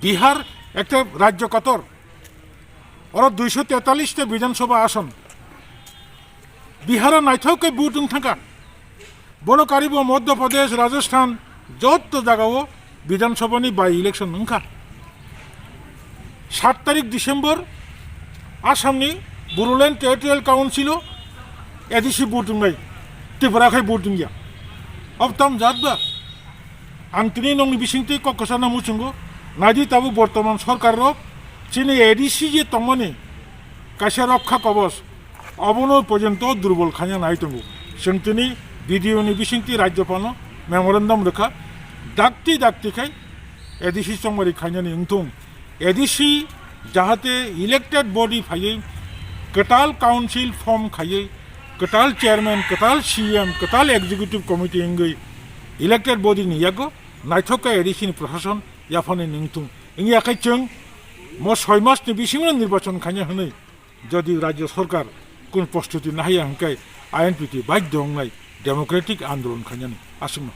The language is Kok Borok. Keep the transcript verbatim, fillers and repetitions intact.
Bihar ekta rajyo kotor, oro duiso tetallis ta Bidhan Sabha ason. Biharo naithok khe vote wng thangkha. Bono karibo Madhya Pradesh, Rajasthan, jotto jagao Bidhan Sabhani by election wngkha. Sat tarik December Assamni Bodoland Territorial Council-o A D C vote wngnai, Tripura khai vote wngya. Ob tam jat ba? Ang tini nongni bisingtwi kok kwchana muchungo, naidi tabuk bortoman sorkar rok chini A D C je tongmani kaisa rokha kobos, obono porjonto durbol khaina nai tongo. Chwng tini B D O ni bisingtwi Rajyapalno memorandum rwkha, dakti dakti khai A D C chongmari khainani wngthung. A D C jahate elected body phaiwi kwtal council form khaiwi kwtal chairman, kwtal C M, kwtal executive committee wngwi elected body ni yago naithok khe A D C ni prosason yaphani wngthung. Wngya khe chwng mo soi mas ni bisingo nirbachon khaina hwnwi jodi rajyo sorkar kun prostuti nahaya hwnkhe I N P T baidhyo wngnai democratic andolon khainani aswkno.